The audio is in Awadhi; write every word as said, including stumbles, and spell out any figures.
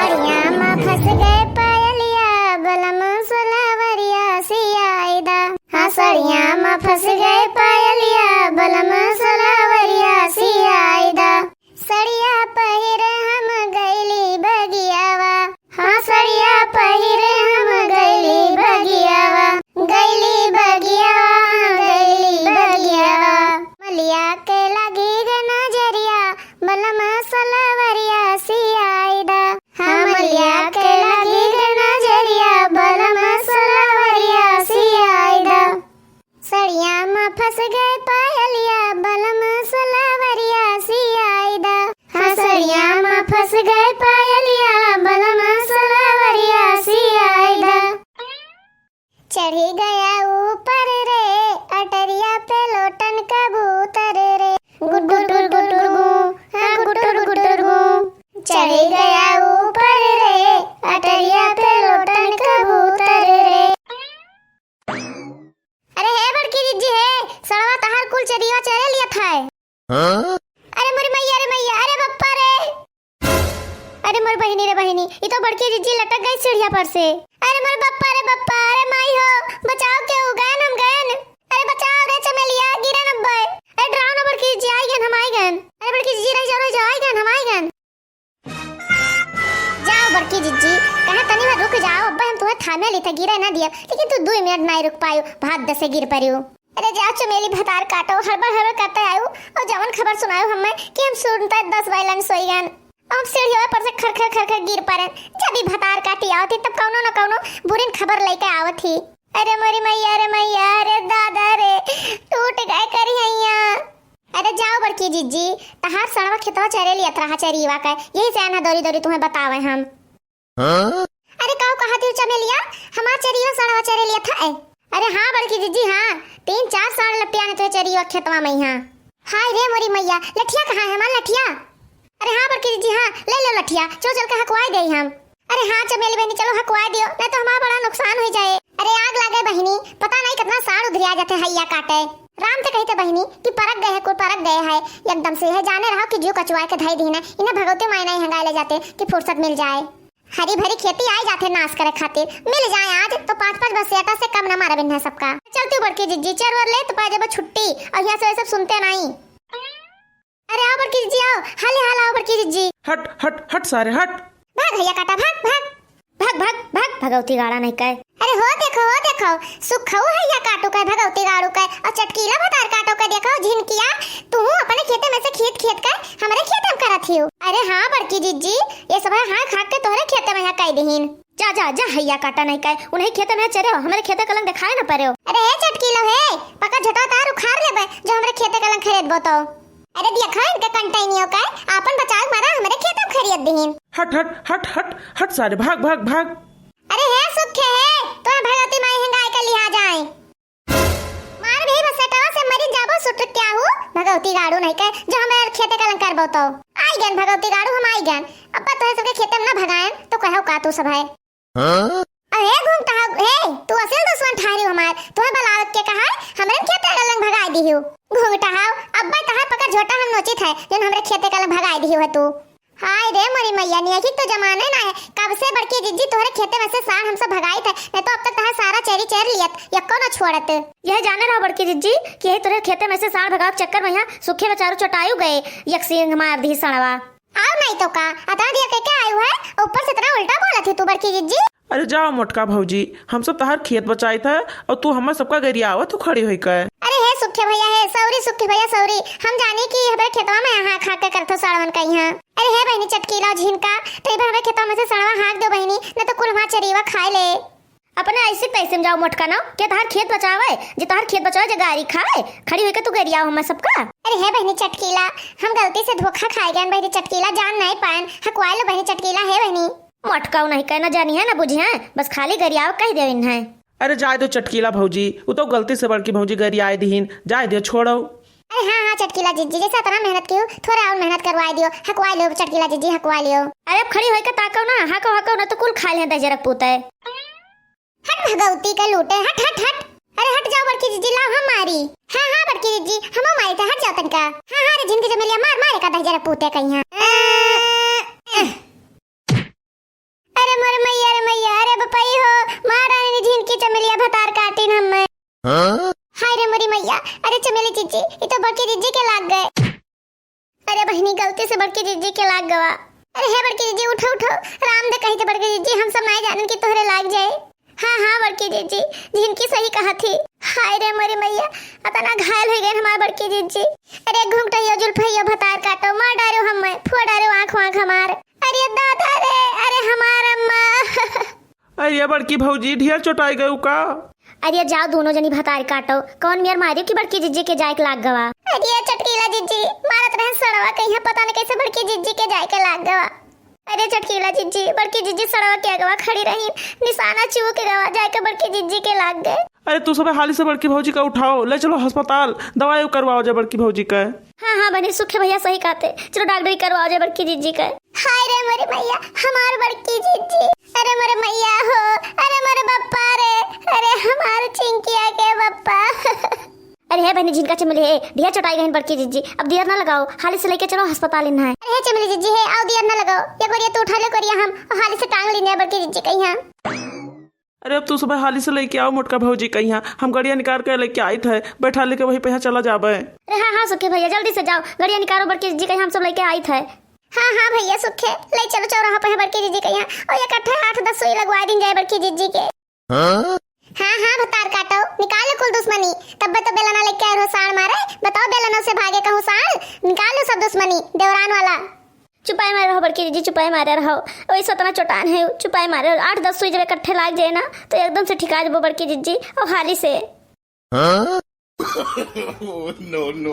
सड़िया मा फँस गए पायलिया, बलम सलवरिया सियाई दा। हाँ, सड़िया मा फँस गए पायलिया, बलम सलवरिया सियाई दा। सड़िया पहिर हम गइली बगियावा, हाँ, सड़िया पहिर हम गइली बगियावा, गइली बगियावा, हाँ, गइली बगियावा। मलिया के लागी ग नजरिया, बलम सलवरिया सियाई दा। हाँ, मलिया के लागी ग नजरिया, बलम सलवरिया सियाई दा। सड़िया मा फँस गए पायलिया, बलम सलवरिया सियाई दा। हाँ, सड़िया मा फँस गए पायलिया, बलम सलवरिया सियाई दा। चढ़ी गया ऊपर रे, अटरिया पे लोटन कबूतर रे। गुटुर गुटुर गुटुर गू, हाँ, गुटुर गुटुर गू। चढ़ी गया ऊपर रे, अटरिया पे लोटन कबूतर रे। अरे हे बड़की जिज्जी हे, सड़वा तहार कुल चरिया चरे लिया था। हाँ? अरे मोरी मैया रे मैया, अरे बप्पा रे। अरे मोर बहिनी रे बहिनी, ई तो बड़की जिज्जी लटक गई सीढ़िया पर से। अरे मोर बप्पा रे बप्पा, अरे माई हो, बचाओ, केहू गयन, हम गयन। अरे बचाओ रे चमेलिया, गिरे न अब्बे। अरे डराओ ना बड़की जिज्जी, आई गयन, हम आई गयन। अरे बड़की जिज्जी रह जाओ, रह जाओ, आई गयन, हम आई गयन। जाओ बड़की जिज्जी, कहे तनी भर रुक जाओ, अब्बे हम तुहे थामे ली थे, गिरे ना दिया, लेकिन तू दुई मिनट नाई रुक पायू, भाग दसे गिर परियो। अरे जाओ चमेली भतार काटो, हड़बड़ हड़बड़ करते आयू, और जवन खबर सुनायू हमें कि हम सुनते दस बैलन सोई गन। अब सीढ़ियों पर से खर खर खर खर गिर पड़े। जब ई भतार काटी आवत ही, तब कौनो न कौनो बुरिन खबर लेके आवत ही। अरे मोरी मैया रे मैया, अरे दादा रे, टूट गए करिहैया। अरे जाओ बड़की जिज्जी, तहार सड़वा खेतवा चरे लियत रहा चरीवा के, यही से आना दौरी दौरी तुम्हें बतावे हम। हाँ? अरे काऊ कहा थी चमेलिया, हमार चरीवा सड़वा चरे लियत है। अरे हाँ बड़की जिज्जी हाँ, तीन चार साँड़ लपटिया ने तुहे चरीवा खेतवा में ही हाँ। हाय रे मोरी मैया, लठिया कहाँ है हमार लठिया? अरे हाँ बड़की जिज्जी हाँ, ले लो लठिया, चलो चल के हकवाई दे हम। अरे हाँ चमेली बहिनी, चलो हकवाई दियो, नहीं तो हमार बड़ा नुकसान हो जाए। अरे आग लागे बहिनी, पता नहीं कितना साँड़ उधरिया जाते हैया काटे। राम से कही थे बहिनी कि परक गए है, कुल परक गए है, एकदम से यह जाने रहो कि जीव कचुआ के धई दीन है, इन्हें भगवती माई नहीं हंगाए ले जाते कि फुर्सत मिल जाए। हरी भरी खेती आई जाते नाश करे खातिर, मिल जाए आज तो पाँच पाँच बसेटा से कम न मारे बिन्हा सबका। चलती हूँ बड़की जिज्जी, चरवर ले तो पा जब छुट्टी, और यहाँ से ये सब सुनते नहीं। अरे आओ बड़की जिज्जी आओ, हाले हाल आओ बड़की जिज्जी। हट हट हट सारे हट। भाग हैया काटा, भाग भाग। भाग भाग भाग भगवती गाड़ा नहीं कहे। अरे हो देखो हो देखो, सुखऊ हैया काटू कहे भगवती गाड़ू कहे, और चटकीला भतार काटो कहे देखो झिनकिया, तू अपने खेते में से खेत खेत कहे हमरे खेते में करत हियो। अरे हाँ बड़की जिज्जी, ये सब है हाँ खा के तोहरे खेते में यहाँ कह दीन। जा जा जा हैया काटा नहीं कहे, उन्हीं खेते में चरे हो, हमरे खेते कलंग दिखाए न पड़े हो। अरे हे चटकीलो हे, पका झटो तार उखाड़ लेबे जो हमरे खेते कलंग खरीदबो तो। अरे देखा इनके कंटैनियों का, आपन बचाव मारा हमरे खेत में खरीद दीन। हट हट हट हट हट सारे, भाग भाग भाग। अरे हे सुखे हे, तोहे भगवती माई हिंगाई के लिहा जाए। मार भी बसेटवा से मरी जाबो सुट क्या हूँ, भगवती गाड़ू नहीं के जो हमारे खेते कलंग करबो तो। आई गन भगवती गाड़ू हम आई गन, अब तोहे सबके खेते में ना भगाएन तो कहो का तू सब है। हाँ? अरे घूंघटा हाव, हे, तू असल दुश्मन ठहरी हमार, तोहे बलावत के कहा, हमरे खेते कलंग भगाई दिहियो। घूंघटा हाव, अब्बे तहार पकड़ झोटा हम नोचित है, जन हमरे खेते कलंग भगाई दिहियो है तू। हाय रे मोरी मैया, नियखी तो जमाने ना है, कब से बड़की जिज्जी तोहरे खेते में से साँड़ हम सब भगाई थे, नहीं तो अब तक तहार सारा चरी चर लियत, यक्को ना छोड़त। यह जाने रहो बड़की जिज्जी कि यही तोहरे खेते में से साँड़ भगाव के चक्कर में यहाँ सूखे बेचारू चटायू गए, यक सींग मार दी सड़वा। आओ नहीं तो का, अतना दिया कह के आयु है, ऊपर से इतना उल्टा बोलत है तू बड़की जिज्जी। अरे जाओ मोटका भौजी, हम सब तहार खेत बचाइत है और तू हमर सबका गरियावत हो खड़ी होई के। अरे हे सुखे भैया, हे सौरी सुखे भैया सौरी, हम जानी कि हमरे खेतवा में यहाँ खा के करथो साड़वन का यहाँ। अरे हे बहिनी चटकीला झिनका, तो एक बार हमरे खेतवा में से सड़वा हाँक दो बहिनी, न तो कुल हमार चरीवा खाए ले। अपने ऐसे तैसे में जाओ मोटका ना, के तहार खेत बचावे, जे तहार खेत बचावे जे गारी खाए, खड़ी होई के तू गरियाओ हमर सबका। अरे हे बहिनी चटकीला, हम गलती से धोखा खाए गए बहिनी चटकीला, जान नहीं पाएन, हकवाए लो बहिनी चटकीला, हे बहिनी। मोटका नहीं कहना जानी है ना बुझी है, बस खाली गरियाओ कह दे इन्हें। अरे जाए दो चटकीला भौजी, उ तो गलती से बड़की भौजी गरियाए दीन, जाए दो छोड़ो। अरे हाँ हाँ चटकीला जिज्जी, जैसे इतना मेहनत की हो, थोड़ा और मेहनत करवाए दियो, हकवाए लियो चटकीला जिज्जी, हकवाए लियो। अरे अब खड़ी होई के ताको ना, हको हको ना तो कुल खा ले दहिजरक पूते। हट भगवती का लूटे, हट हट हट। अरे हट जाओ बड़की जिज्जी, लाओ हम मारी। हाँ हाँ बड़की जिज्जी, हम मारी थे, हट जाओ तनिका। हाँ हाँ रे झिनकी चमेलिया, मार मार का दहिजरक पूते कहीं। हाँ। हाय रे मोरी मैया, अरे चमेली जिज्जी, ई तो बड़की जिज्जी के लाग गए। अरे बहिनी, गलती से बड़की जिज्जी के लाग गवा। अरे हे बड़की जिज्जी, उठो, उठो, राम दे कही थे बड़की जिज्जी, हम सब नाई जानन कि तोहरे लाग जाए। हाँ, हाँ बड़की जिज्जी, झिनकी सही कहा थी। हाय रे मोरी मैया, अतना घायल हो गए हमार बड़की जिज्जी। अरे घुंघटैया जुल्फैया भतार काटो, मार डारो हम, फोड़ डारो आँख वाँख हमार। अरे दादा रे, अरे हमार अम्मा। अरे बड़की भौजी, ढेर चोटाई गयू का? अरे जाओ दोनों जनी भतार काटो, कौन मेर मारियो कि बड़की जिज्जी के जाए के लाग गवा? अरे चटकीला जिज्जी, मारत रहे सड़वा कहिया, पता न कैसे बड़की जिज्जी के जाए के लाग गवा। अरे चटकीला जिज्जी, बड़की जिज्जी सड़वा के अगवा खड़ी रही, निशाना चूक गवा, जाए के बड़की जिज्जी के लाग गए। अरे तू सब हाली से बड़की भौजी का उठाओ, ले चलो अस्पताल, दवाई करवाओ जा बड़की भौजी का। हाँ, हाँ बहिनी, सुखे भैया सही कहते, चलो डॉक्टरी करवाओ जा बड़की जिज्जी का। हाय रे मोरे मैया, हमार बड़की जिज्जी, अरे मोरे मैया हो, अरे मोरे बप्पा रे, अरे हमार चिंकिया के बप्पा। अरे हे बहिनी, झिनका चमेली हे, ढेर चोटाई गहिन बड़की जिज्जी, अब दियर ना लगाओ, हाली से लेके चलो अस्पताल इन्हा है। अरे हे चमेली जिज्जी हे, आओ दियर ना लगाओ, ये गोरिया तू उठा ले गोरिया हम, और हाली से टांग लीन जाए बड़की जिज्जी कहिया। अरे अब तू सब हाली से लेके आओ मोटका भौजी कहिया, हम गड़िया निकाल के लेके आइत है, बैठा लेके वहीं पे यहाँ चला जाबे। अरे हाँ, हाँ सुखे भैया, जल्दी से जाओ, गड़िया निकालो बड़की जिज्जी कहिया, हम सब लेके आइत है। हाँ, हाँ भैया सुखे, ले चलो चौराहा पे है बड़की जिज्जी कहिया, और ये कट्ठे आठ दस सुई लगवा दीन जाए बड़की जिज्जी के। हाँ, हाँ, भतार काटो, निकाल लो कुल दुश्मनी। तब्बे तो बेलना लेके आए रहो साड़ मारे, बताओ बेलनों से भागे कहूँ साड़, निकाल लो सब दुश्मनी, देवरान वाला। चुपाई मारे रहो बड़की जिज्जी, चुपाई मारे रहो, वही सतना चोटान है, चुपाई मारे रहो। आठ दस सुई जब इकट्ठे लाग जाए ना, तो एकदम से ठिका जबो बड़की जिज्जी, और हाली से। हाँ? No, no,